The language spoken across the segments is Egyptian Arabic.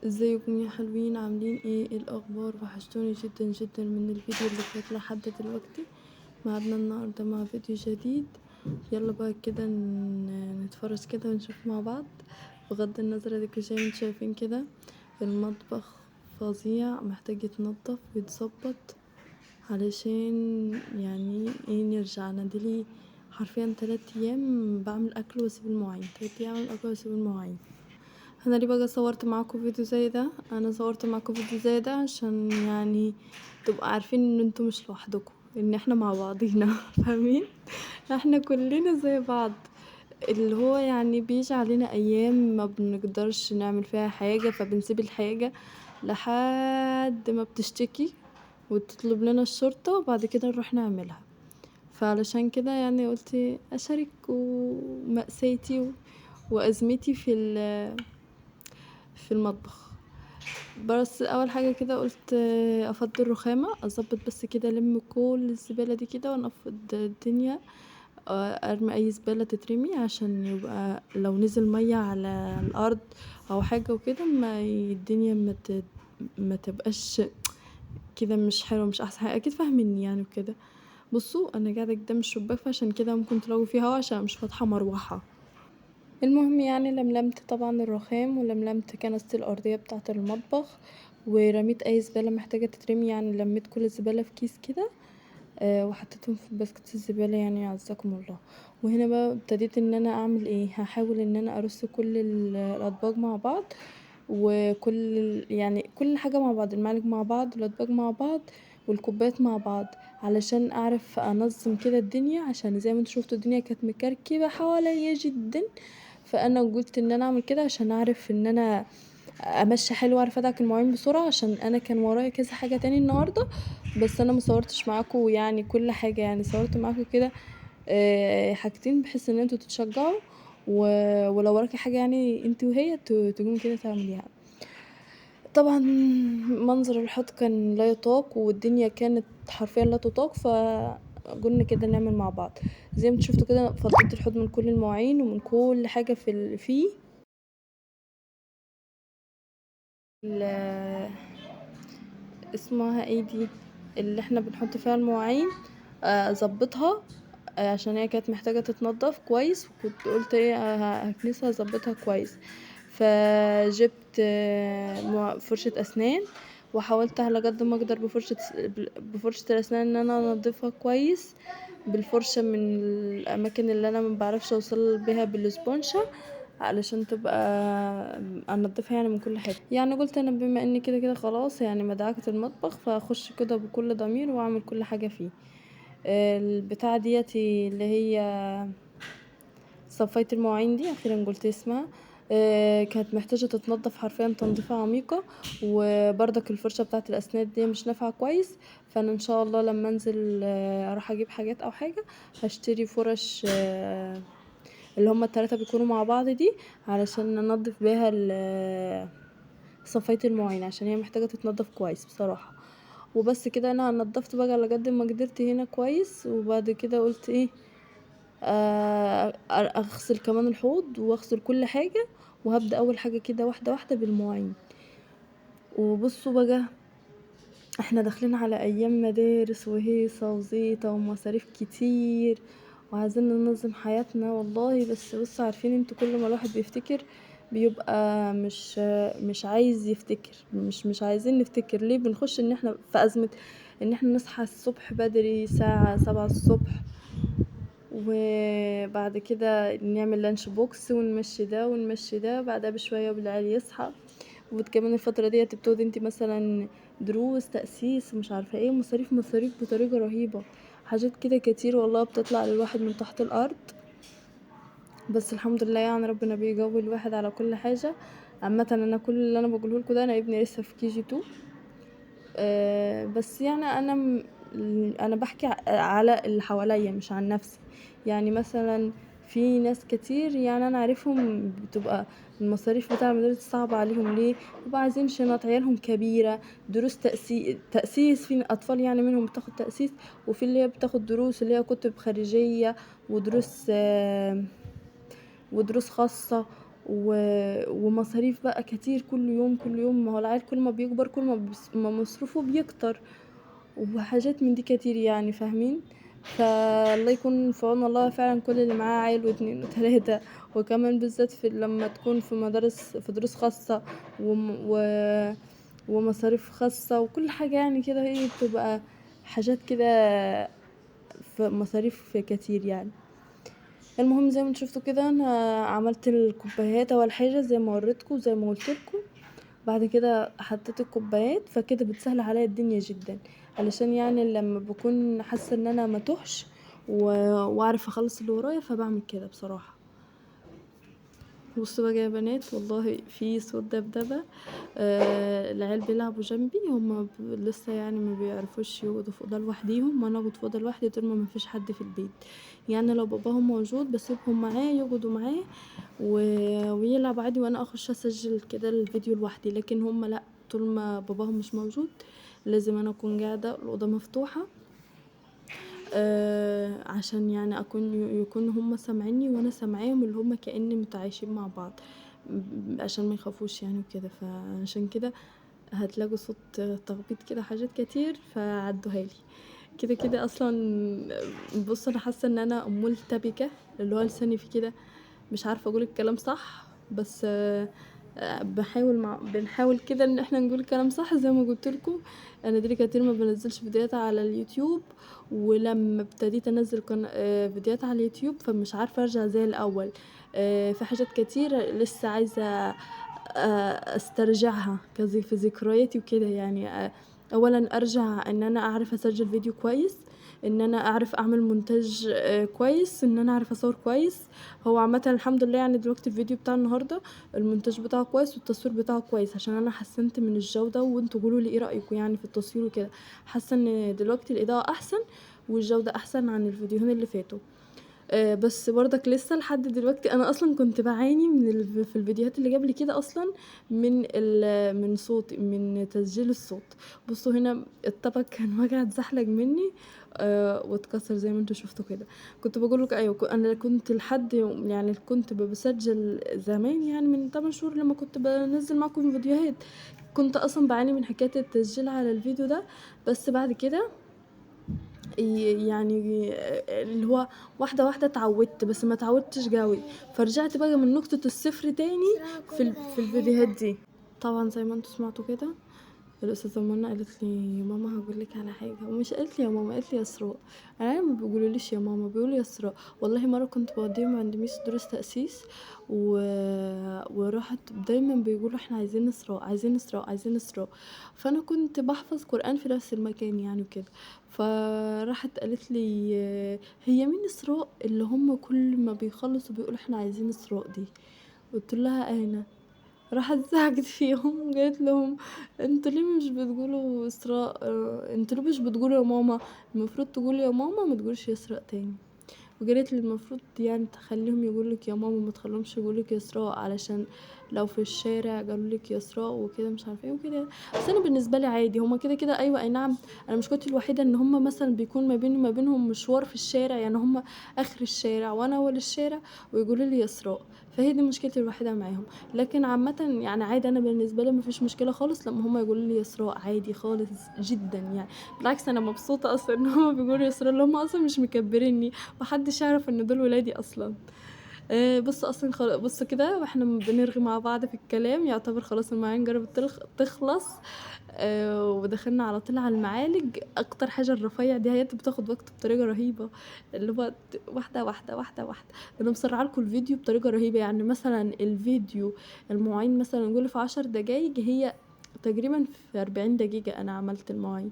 ازيكم يا حلوين؟ عاملين ايه؟ ايه الاخبار؟ وحشتوني جدا جدا من الفيديو اللي فات لحد دلوقتي. ميعادنا النهارده مع فيديو جديد. يلا بقى كده نتفرج كده ونشوف مع بعض. بغض النظر اديكوا زي ما انتوا شايفين كده المطبخ فظيع، محتاج يتنضف ويتظبط علشان نرجع. انا دي حرفيا 3 ايام بعمل اكل واسيب المواعين، 3 ايام اعمل اكل واسيب المواعين. انا ليه بقى صورت معاكم فيديو زي ده؟ انا صورت معاكم فيديو زي ده عشان تبقوا عارفين ان انتوا مش لوحدكم، ان احنا مع بعضينا، فاهمين؟ احنا كلنا زي بعض، اللي هو بيجي علينا ايام ما بنقدرش نعمل فيها حاجه، فبنسيب الحاجه لحد ما بتشتكي وتطلب لنا الشرطه وبعد كده نروح نعملها. فعلشان كده قلت اشارككم مأساتي وازمتي في المطبخ. بس اول حاجه كده قلت افضي الرخامه، اظبط بس كده، الم كل الزباله دي كده وانفض الدنيا، ارمي اي زباله تترمي عشان يبقى لو نزل ميه على الارض او حاجه وكده ما الدنيا ما تبقاش كده مش حلوه، مش احسن حاجه، اكيد فاهميني وكده. انا قاعده قدام الشباك فعشان كده ممكن تلاقوا فيه هوا عشان مش فاتحه مروحه. المهم لملمت طبعا الرخام ولملمت كنسة الارضيه بتاعه المطبخ، ورميت اي زباله محتاجه تترمي، لميت كل الزباله في كيس كده، وحطيتهم في باسكت الزباله عزكم الله. وهنا بقى ابتديت ان انا اعمل ايه، هحاول ان انا ارص كل الاطباق مع بعض، وكل كل حاجه مع بعض، المعالق مع بعض، الاطباق مع بعض، والكوبايات مع بعض، علشان اعرف انظم كده الدنيا، عشان زي ما انتوا شفتوا الدنيا كانت مكركبه حواليا جدا. فانا قلت ان انا اعمل كده عشان اعرف ان انا امشي حالي واعرف ادعك المواعين بسرعه، عشان انا كان ورايا كذا حاجه تاني النهارده، بس انا ما صورتش معاكم كل حاجه، صورت معاكم كده، حاجتين بحيث ان انتوا تتشجعوا، ولو وراكي حاجه انت وهي تقومي كده تعمليها. طبعا منظر الحوض كان لا يطاق والدنيا كانت حرفيا لا تطاق، فقلنا كده نعمل مع بعض. زي ما انتوا شفتوا كده فضيت الحوض من كل المواعين ومن كل حاجه فيه. اسمها ايه دي اللي احنا بنحط فيها المواعين، ظبطها، عشان هي كانت محتاجه تتنضف كويس، وكنت قلت ايه، هكنسها اظبطها كويس. فجبت، فرشه اسنان، وحاولت على قد ما اقدر بفرشه الاسنان ان انا انضفها كويس بالفرشه من الاماكن اللي انا ما بعرفش اوصل بيها بالسبونشه، علشان تبقى انضفها من كل حته. قلت انا بما ان كده كده خلاص مدعكه المطبخ، فاخش كده بكل ضمير واعمل كل حاجه فيه. البتاعه ديت اللي هي صفايه المواعين دي، اخيرا قلت اسمها، كانت محتاجه تتنضف حرفيا تنظيفه عميقه، وبرضك الفرشه بتاعه الاسنان دي مش نافعه كويس. فانا ان شاء الله لما انزل، اروح اجيب حاجات او حاجه، هشتري فرش، اللي هما التلاتة بيكونوا مع بعض دي، علشان ننضف بيها صفاية المواعين، عشان هي محتاجة تتنضف كويس بصراحة. وبس كده انا نضفت بقى على قد ما قدرت هنا كويس. وبعد كده قلت ايه، اغسل كمان الحوض واغسل كل حاجة، وهبدأ اول حاجة كده واحدة واحدة بالمواعين. وبصوا بقى احنا داخلين على ايام مدارس وهيصة وزيطة ومصاريف كتير، وعايزين ننظم حياتنا والله. بس عارفين انتوا كل ما الواحد بيفتكر بيبقى مش عايز يفتكر، مش عايزين نفتكر. ليه بنخش ان احنا في ازمة، ان احنا نصحى الصبح بدري الساعة 7 الصبح، وبعد كده نعمل لانش بوكس ونمشي ده ونمشي ده، بعدها بشوية بالعيال يصحى. وكمان الفترة ديت بتقعدي انت مثلا دروس تأسيس ومش عارفة ايه، مصاريف مصاريف بطريقة رهيبة، حاجات كده كتير والله بتطلع للواحد من تحت الأرض. بس الحمد لله ربنا بيقوي الواحد على كل حاجة. عامة أنا كل اللي أنا بقوله لكم ده، أنا ابني لسه في كي جي 2، بس أنا بحكي على اللي حواليا مش عن نفسي. مثلا في ناس كتير أنا عارفهم بتبقى المصاريف بتاع المدارس صعبة عليهم. ليه؟ بيبقوا عايزين شنط عيالهم كبيرة، دروس تأسيس، في أطفال منهم بتاخد تأسيس، وفي اللي هي بتاخد دروس اللي هي كتب خارجية ودروس خاصة. ومصاريف بقى كتير كل يوم كل يوم، ما هو العيل كل ما بيكبر كل ما مصروفه بيكتر وحاجات من دي كتير يعني، فاهمين؟ فالله يكون في عون والله فعلا كل اللي معاه عيل واتنين وتلاتة، وكمان بالذات في لما تكون في مدارس، في دروس خاصة ومصاريف خاصة وكل حاجة يعني كده، هي بتبقى حاجات كده في مصاريف كتير يعني. المهم زي ما انتوا شفتوا كده انا عملت الكوبايات اول حاجة زي ما وريتكم زي ما قلت لكم، بعد كده حطيت الكوبايات، فكده بتسهل عليا الدنيا جدا، علشان لما بكون حاسه ان انا ما توهش واعرف اخلص اللي ورايا فبعمل كده بصراحة. بصوا بقى يا بنات، والله في صوت دبدبه، العيال بيلعبوا جنبي، هما لسه ما بيعرفوش يقعدوا في اوضة لوحديهم، وانا اقعد في اوضة لوحدي طول ما فيش حد في البيت. لو باباهم موجود بسيبهم معاه يقعدوا معاه ويلعبوا عادي، وانا اخش اسجل كده الفيديو لوحدي، لكن هما لا، طول ما باباهم مش موجود لازم انا اكون قاعدة الاوضة مفتوحة، عشان يكون هما سامعيني وانا سامعاهم، اللي هما كأن متعايشين مع بعض، عشان ما يخافوش وكده. فعشان كده هتلاقوا صوت تخبيط كده حاجات كتير، فعدوها لي كده كده. اصلا بصوا انا حاسه ان انا ملتبكه، اللي هو لساني في كده مش عارفه اقول الكلام صح، بس، بنحاول كده ان احنا نقول الكلام صح. زي ما قلت لكم انا دي كتير ما بنزلش فيديوهات على اليوتيوب، ولما ابتديت انزل فيديوهات على اليوتيوب فمش عارفه ارجع زي الاول. في حاجات كتير لسه عايزه، استرجعها في ذكرياتي وكده يعني. اولا ارجع ان انا اعرف اسجل فيديو كويس، ان انا اعرف اعمل مونتاج، كويس، ان انا اعرف اصور كويس. هو عامة الحمد لله دلوقتي الفيديو بتاع النهارده المونتاج بتاعه كويس والتصوير بتاعه كويس، عشان انا حسنت من الجودة، وانتوا قولوا لي ايه رايكم في التصوير وكده. حاسه ان دلوقتي الاضاءة احسن والجودة احسن عن الفيديوهين اللي فاتوا. بس برضك لسه لحد دلوقتي انا اصلا كنت بعاني من في الفيديوهات اللي قبل كده اصلا من صوت، من تسجيل الصوت. بصوا هنا الطبق كان وجع اتزحلق مني، واتكسر زي ما انتوا شفتوا كده. كنت بقول لكم ايوه، انا كنت لحد يوم، يعني كنت بسجل زمان من 8 شهور لما كنت بنزل معكم فيديوهات، كنت اصلا بعاني من حكاية التسجيل على الفيديو ده. بس بعد كده اللي هو واحدة واحدة اتعودت، بس ما اتعودتش قوي، فرجعت بقى من نقطة الصفر تاني في الفيديوهات دي. طبعا زي ما انتوا سمعتوا كده الأستاذة منى قالت لي يا ماما هقول لك على حاجة، ومش قالت لي يا ماما، قالت لي يا اسراء. انا ما بيقولوليش يا ماما، بيقولوا يا اسراء. والله مرة كنت بوديهم عند ميس دروس تأسيس وراحت دايما بيقولوا احنا عايزين اسراء، عايزين اسراء، عايزين اسراء. فانا كنت بحفظ قرآن في نفس المكان وكده. فراحت قالت لي هي مين اسراء اللي هم كل ما بيخلصوا بيقولوا احنا عايزين اسراء دي؟ قلت لها انا. راحت زعقت فيهم وقالت لهم انتوا ليه مش بتقولوا اسراء؟ انتوا ليه مش بتقولوا يا ماما؟ المفروض تقولوا يا ماما، ما تقولوش يا اسراء تاني. وقالت لي المفروض تخليهم يقولوا لك يا ماما، ما تخليهمش يقولوا لك يا اسراء، علشان لو في الشارع قالوا لك يا اسراء وكده مش عارفه ايه وكده. بس انا بالنسبة لي عادي، هما كده كده. ايوه اي نعم انا مش كنت الوحيدة ان هما مثلا بيكون ما بيني وما بينهم مشوار في الشارع، هما اخر الشارع وانا اول الشارع ويقولوا لي يا اسراء، فهي دي مشكلتي الوحيدة معاهم. لكن عامة عادي، انا بالنسبة لي ما فيش مشكلة خالص لما هما يقولوا لي يا اسراء، عادي خالص جدا بالعكس انا مبسوطة اصلا ان هما بيقولوا يا اسراء، اللي هما اصلا مش مكبريني، محدش يعرف ان دول ولادي اصلا. بص اصلا بص كده واحنا بنرغي مع بعض في الكلام، يعتبر خلاص المواعين جربت تخلص. ودخلنا على طول على المعالج. اكتر حاجة الرفيع دي هي بتاخد وقت بطريقة رهيبة، اللي هو واحدة واحدة واحدة واحدة. انا مسرعة لكم الفيديو بطريقة رهيبة، مثلا الفيديو المواعين مثلا نقول في 10 دقايق، هي تقريبا في 40 دقيقة انا عملت المواعين.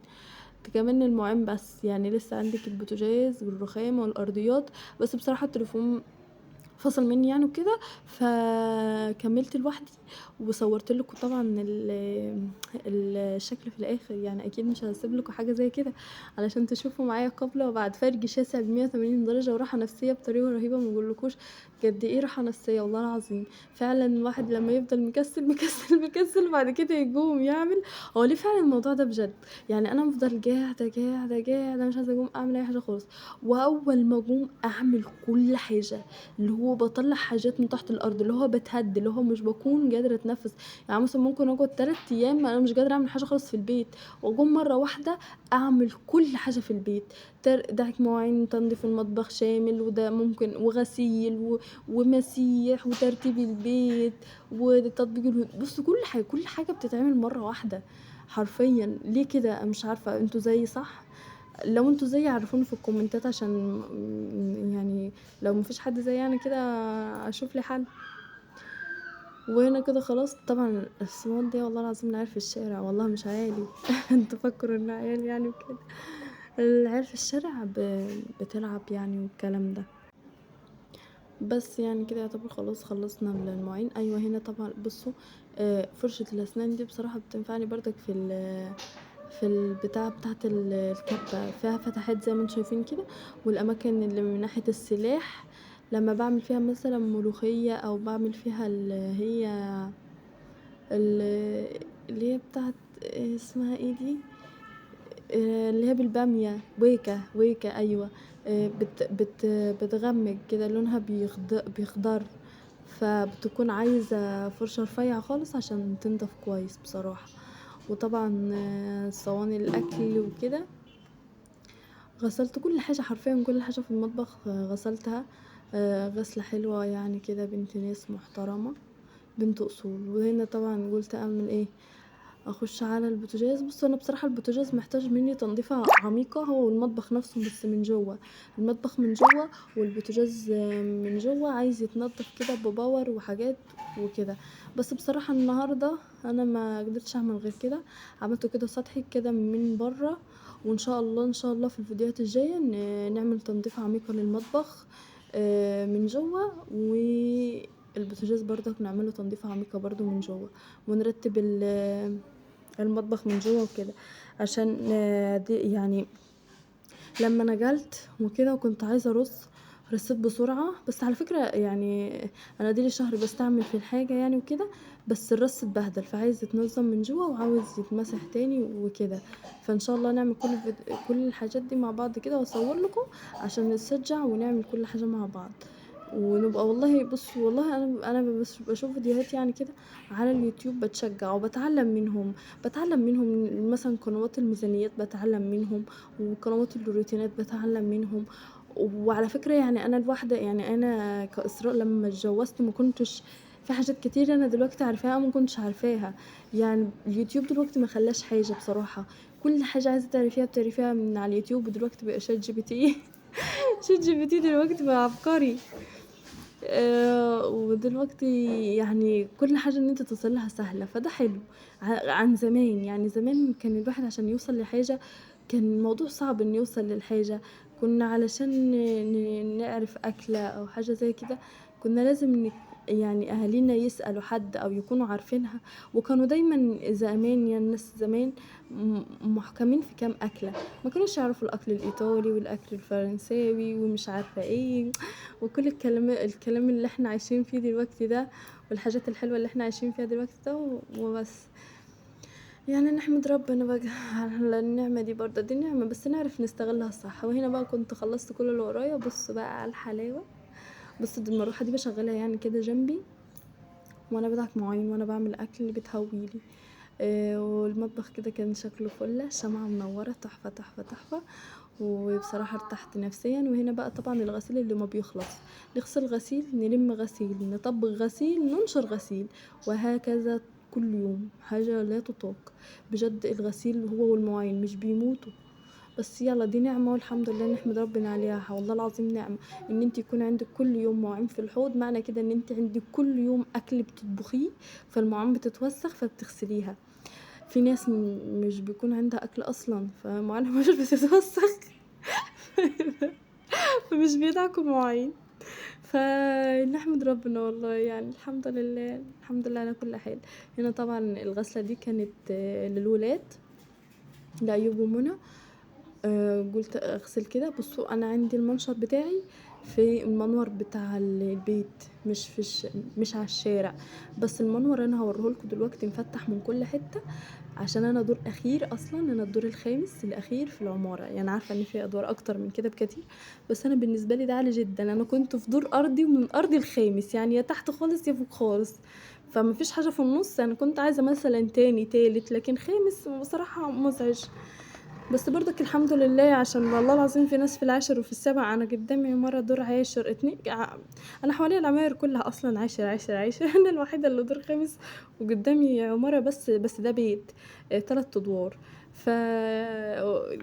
كمان المواعين بس، لسه عندك البوتاجاز والرخام والارضيات، بس بصراحة التليفون فصل مني وكده، فكملت لوحدي وصورت لكم طبعا الشكل في الاخر، اكيد مش هسيب لكم حاجة زي كده علشان تشوفوا معايا قبل وبعد. فرق شاسع ب 180 درجه وراحة نفسية بطريقة رهيبة، ما بقولكوش قد ايه راحة نفسية والله العظيم. فعلا الواحد لما يفضل مكسل مكسل مكسل بعد كده يقوم يعمل، هو ليه فعلا الموضوع ده بجد؟ انا بفضل قاعدة قاعدة قاعدة مش عايزه اقوم اعمل اي حاجة خالص، واول ما اقوم اعمل كل حاجة، اللي هو هو بطلع حاجات من تحت الارض، اللي هو بتهد، اللي هو مش بكون قادرة اتنفس. يعني مثلا ممكن اقعد 3 ايام انا مش قادرة اعمل حاجة خالص في البيت، واقوم مرة واحدة اعمل كل حاجة في البيت، دعك مواعين، تنظيف المطبخ شامل، وده ممكن، وغسيل ومسيح وترتيب البيت وتطبيق بصوا كل حاجة، كل حاجة بتتعمل مرة واحدة حرفيا. ليه كده؟ مش عارفه، انتوا زيي صح؟ لو انتوا زيي عرفوني في الكومنتات، عشان يعني لو مفيش حد زيي يعني كده اشوف لي حل. وهنا كده خلاص. طبعا الصوان دي والله العظيم العيال في الشارع، والله مش عيالي انتوا فكروا ان عيالي يعني وكده، العيال في الشارع بتلعب يعني والكلام ده. بس يعني كده يعتبر خلاص خلصنا المواعين. ايوه هنا طبعا بصوا، فرشة الاسنان دي بصراحة بتنفعني برضك في البتاع بتاعت الكبة، فيها فتحات زي ما انتم شايفين كده، والاماكن اللي من ناحية السلاح لما بعمل فيها مثلا ملوخية او بعمل فيها اللي هي بتاعت اسمها ايه دي، اللي هي بالبامية، ويكا، ويكا ايوه، بتغمج كده لونها بيخضر، فبتكون عايزة فرشة رفيعة خالص عشان تنضف كويس بصراحة. وطبعا صواني الاكل وكده، غسلت كل حاجة حرفيا، كل حاجة في المطبخ غسلتها، غسلة حلوة يعني كده، بنت ناس محترمة، بنت اصول. وهنا طبعا قلت اعمل ايه، اخش على البوتاجاز. بصوا انا بصراحة البوتاجاز محتاج مني تنظيفه عميقة، هو والمطبخ نفسه، بس من جوه، المطبخ من جوه والبوتاجاز من جوه عايز يتنظف كده بباور وحاجات وكده. بس بصراحة النهارده انا ما قدرتش اعمل غير كده، عملته كده سطحي كده من بره، وان شاء الله ان شاء الله في الفيديوهات الجاية نعمل تنظيف عميقة للمطبخ من جوه، والبوتاجاز برضك نعمله تنظيفه عميقة برضو من جوه، ونرتب المطبخ من جوه وكده، عشان دي يعني لما نقلت وكده وكنت عايزه ارص، رصيت بسرعة. بس على فكرة يعني انا دي لي شهر بستعمل في الحاجة يعني وكده، بس الرص اتبهدل، فعايز يتنظم من جوه وعاوز يتمسح تاني وكده. فان شاء الله نعمل كل الحاجات دي مع بعض كده، واصور لكم عشان نتشجع ونعمل كل حاجة مع بعض ونبقى والله. بصوا والله انا بس بشوف فيديوهات يعني كده على اليوتيوب، بتشجع وبتعلم منهم، بتعلم منهم مثلا قنوات الميزانيات بتعلم منهم، وقنوات الروتينات بتعلم منهم. وعلى فكرة يعني انا الواحدة يعني انا كإسراء لما اتجوزت ما كنتش في حاجات كتير انا دلوقتي عارفاها ما كنتش عارفاها، يعني اليوتيوب دلوقتي ما خلاش حاجة بصراحة، كل حاجة عايزة تعرفيها بتعرفيها من على اليوتيوب. ودلوقتي بقى شات جي بي تي شات جي بي تي دلوقتي بقى عبقري، ودلوقتي يعني كل حاجة ان انت توصل لها سهلة، فده حلو عن زمان. يعني زمان كان الواحد عشان يوصل لحاجة كان الموضوع صعب انه يوصل للحاجة، كنا علشان نعرف أكلة أو حاجة زي كده كنا لازم يعني أهالينا يسألوا حد أو يكونوا عارفينها، وكانوا دايما زمان يعني الناس زمان محكمين في كام أكلة، ما كانوش يعرفوا الأكل الإيطالي والأكل الفرنساوي ومش عارفة إيه وكل الكلام اللي احنا عايشين فيه دلوقتي ده، والحاجات الحلوة اللي احنا عايشين فيها دلوقتي ده وبس. يعني نحمد ربنا بقى على النعمة دي برضه، دي نعمة بس نعرف نستغلها صح. وهنا بقى كنت خلصت كل اللي ورايا. بصوا بقى على الحلاوة، بصوا دي المروحة دي بشغلها يعني كده جنبي وانا بدعك مواعين وانا بعمل اكل بتهويلي. والمطبخ كده كان شكله فله، شمعة منورة تحفة تحفة تحفة، وبصراحة ارتحت نفسيا. وهنا بقى طبعا الغسيل اللي ما بيخلص، نغسل غسيل، نلم غسيل، نطبق غسيل، ننشر غسيل، وهكذا كل يوم، حاجة لا تطاق بجد. الغسيل هو والمواعين مش بيموتوا، بس يلا دي نعمة والحمد لله نحمد ربنا عليها، والله العظيم نعمة ان انت يكون عندك كل يوم مواعين في الحوض، معنى كده ان انت عندك كل يوم اكل بتطبخيه، فالمواعين بتتوسخ فبتغسليها. في ناس مش بيكون عندها اكل اصلا فمواعينها مش بتتوسخ فمش بيدعكوا مواعين، فنحمد ربنا والله يعني الحمد لله، الحمد لله على كل حال. هنا طبعا الغسلة دي كانت للولاد لأيوب ومنى، قلت اغسل كده. بصوا انا عندي المنشر بتاعي في المنور بتاع البيت، مش على الشارع، بس المنور انا هوريهولكوا دلوقتي مفتح من كل حتة، عشان انا دور اخير اصلا، انا الدور الخامس الاخير في العمارة، يعني عارفه ان في ادوار اكتر من كده بكتير، بس انا بالنسبة لي ده عالي جدا. انا كنت في دور ارضي ومن ارضي الخامس، يعني يا تحت خالص يا فوق خالص، فما فيش حاجة في النص. انا كنت عايزه مثلا تاني تالت، لكن خامس بصراحة مزعج. بس برضك الحمد لله، عشان والله العظيم في ناس في العاشر وفي السابع، انا قدامي عمارة دور عاشر 2، انا حواليا العماير كلها اصلا عاشر عاشر عاشر انا الوحيدة اللي دور خامس وقدامي عمارة بس ده بيت 3 ادوار. ف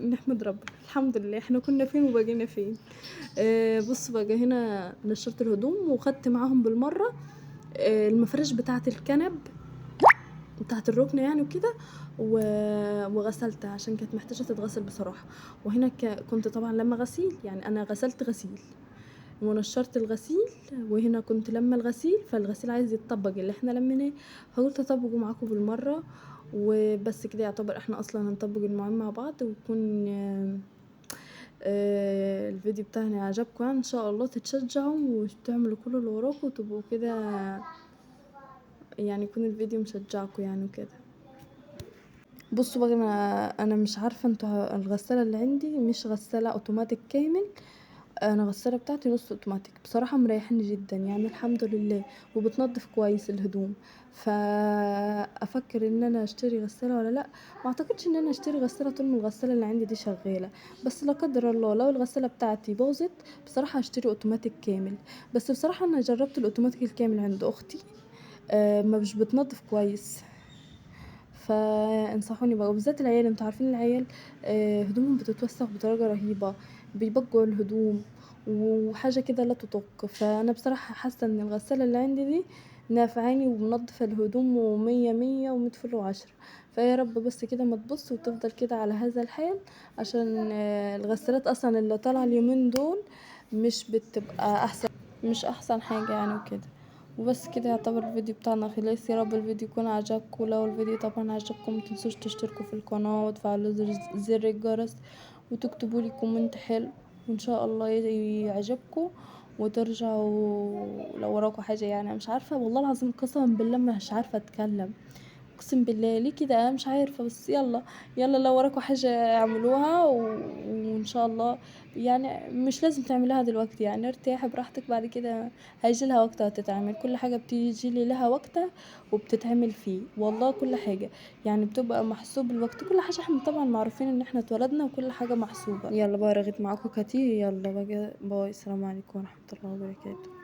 نحمد ربنا الحمد لله، احنا كنا فين وبقينا فين. بصوا بقى هنا نشرت الهدوم وخدت معاهم بالمرة، المفارش بتاعه الكنب بتاعه الركن يعني وكده، وغسلتها عشان كانت محتاجه تتغسل بصراحة. وهنا كنت طبعا لما غسيل، يعني انا غسلت غسيل ونشرت الغسيل، وهنا كنت لما الغسيل، فالغسيل عايز يتطبق اللي احنا لميناه، فقلت اطبقه معاكم بالمرة. وبس كده يعتبر احنا اصلا هنطبق المواعين مع بعض، ويكون الفيديو بتاعنا عجبكم يعني. ان شاء الله تتشجعوا وتعملوا كل اللي وراكم وتبقوا كده، يعني يكون الفيديو مشجعكم يعني وكده. بصوا بقى انا مش عارفه انتوا الغسالة اللي عندي مش غسالة اوتوماتيك كامل، انا الغسالة بتاعتي نص اوتوماتيك، بصراحة مريحاني جدا يعني الحمد لله، وبتنظف كويس الهدوم. فافكر ان انا اشتري غسالة ولا لا؟ ما اعتقدش ان انا اشتري غسالة طول ما الغسالة اللي عندي دي شغالة، بس لا قدر الله لو الغسالة بتاعتي باظت بصراحة هشتري اوتوماتيك كامل. بس بصراحة انا جربت الاوتوماتيك الكامل عند اختي، ما مش بتنظف كويس، فانصحوني بقى. وبالذات العيال، انتوا عارفين العيال، هدومهم بتتوسخ بدرجة رهيبة، بيبقوا الهدوم وحاجه كده لا تطاق. فانا بصراحة حاسه ان الغسالة اللي عندي دي نافعاني ومنظفه الهدوم ومية مية ومية فل وعشرة. فيا رب بس كده ما تبص وتفضل كده على هذا الحال، عشان الغسالات اصلا اللي طالعه اليومين دول مش بتبقى احسن، مش احسن حاجة يعني وكده. وبس كده يعتبر الفيديو بتاعنا خلص. يا رب الفيديو يكون عجبكم، لو الفيديو طبعا عجبكم متنسوش تشتركوا في القناة وتفعلوا زر الجرس وتكتبوا لي comment حلو، وان شاء الله يعجبكم وترجعوا لو وراكم حاجة. يعني مش عارفه والله العظيم قسما بالله مش عارفه اتكلم، اقسم بالله ليه كده انا مش عارفه، بس يلا يلا لو وراكم حاجة اعملوها، وان شاء الله يعني مش لازم تعملوها دلوقتي، يعني ارتاحي براحتك، بعد كده هيجي لها وقتها تتعمل. كل حاجة بتيجي لي لها وقتها وبتتعمل فيه والله، كل حاجة يعني بتبقى محسوب الوقت، كل حاجة احنا طبعا معروفين ان احنا اتولدنا وكل حاجة محسوبة. يلا بقى رغيت معاكم كتير، يلا بقى باي، السلام عليكم ورحمة الله وبركاته.